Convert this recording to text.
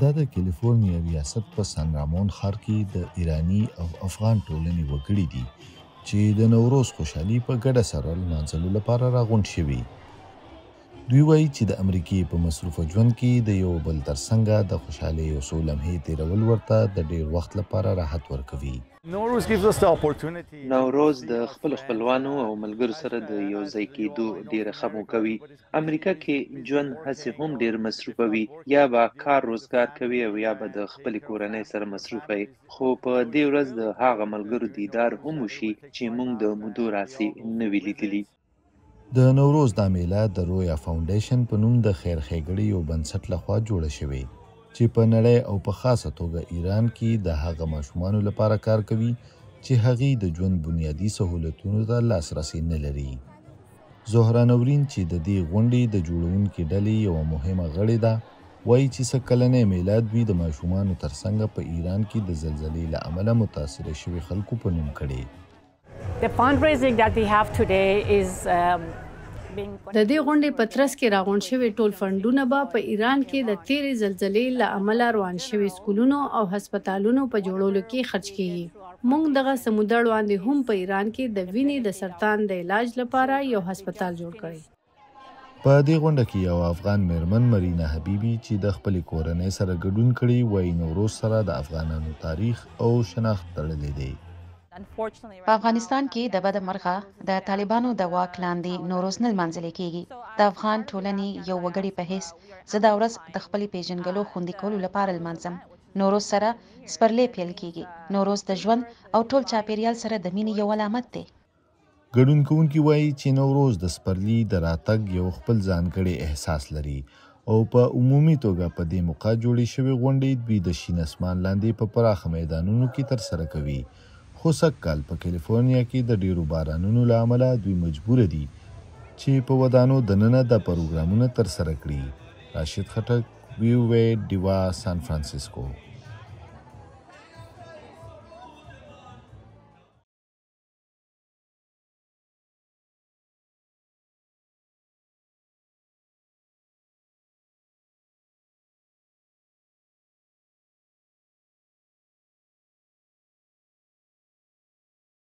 دا د کیلیفورنیا ریاست په سان رامون ښار کې د ایراني او افغان ټولنې وګړي دي چې د نوروز خوشحالي په ګډه سره لمانځلو لپاره راغونډ شوي. دوی وایي چې د امریکې په مصروفه ژوند کې د یو بل ترڅنګه د خوشحالۍ یو څو لمحې تېرول ورته د ډېر وخت لپاره راحت ورکوي. نوروز د خپلو خپلوانو او ملګرو سره د یو ځای کېدو ډېره ښه موقع وي. امریکا کې ژوند هسې هم ډېر مصروفه وي، یا به کار روزګار کوې او یا به د خپلې کورنۍ سره مصروفه یې، خو په دې ورځ د هغه ملګرو دیدار هم وشي چې موږ د مودو راهیسې نه وي لیدلي. د نوروز دا میله د رویا فاونډیشن په نوم د خیر ښېګړې یو بنسټ لخوا جوړه شوې چې په نړۍ او په خاصه توګه ایران کې د هغه ماشومانو لپاره کار کوي چې هغوی د ژوند بنیادي سهولتونو ته لاسرسی نه لري. زهره نورین چې د دې غونډې د جوړونکې ډلې یوه مهمه غړې ده، وایي چې څه کلنۍ میله دوی د ماشومانو ترڅنګه په ایران کې د زلزلې له امله متاثره شوي خلکو په نوم کړې. د دې غونډې په ترڅ کې راغونډ شوي ټول فنډونه به په ایران کې د تېرې زلزلې له امله روان شوي سکولونو او هسپتالونو په جوړولو کې خرچ کېږي. موږ دغه څه موده وړاندې هم په ایران کې د وینې د سرطان د علاج لپاره یو هسپتال جوړ کړی. په دې غونډه کې یوه افغان مېرمن مرینا حبیبي چې د خپلې کورنۍ سره ګډون کړی، وایي نوروز سره د افغانانو تاریخ او شناخت تړلی دی. په افغانستان کې د بده مرغه د طالبانو د واک لاندې نوروز نه لمانځل کېږي. د افغان ټولنې یو وګړي په حیث زه دا ورځ د خپلې پېژندګلو خوندي کولو لپاره لمانځم. نوروز سره سپرلی پیل کېږي. نوروز د ژوند او ټول چاپېریال سره د مینې یو علامت دی. ګډون کوونکي وایي چې نوروز د سپرلي د راتګ یو خپل ځانګړی احساس لري او په عمومي توګه په دې موقع جوړې شوې غونډې دوی د شین اسمان لاندې په پراخه میدانونو کې ترسره کوي، خو سږ کال په کیلیفورنیا کې د ډېرو بارانونو له امله دوی مجبور دي چې په ودانو دننه دا پروګرامونه ترسره کړي. راشد خټک، ویو وی ډیوه، سان فرانسیسکو.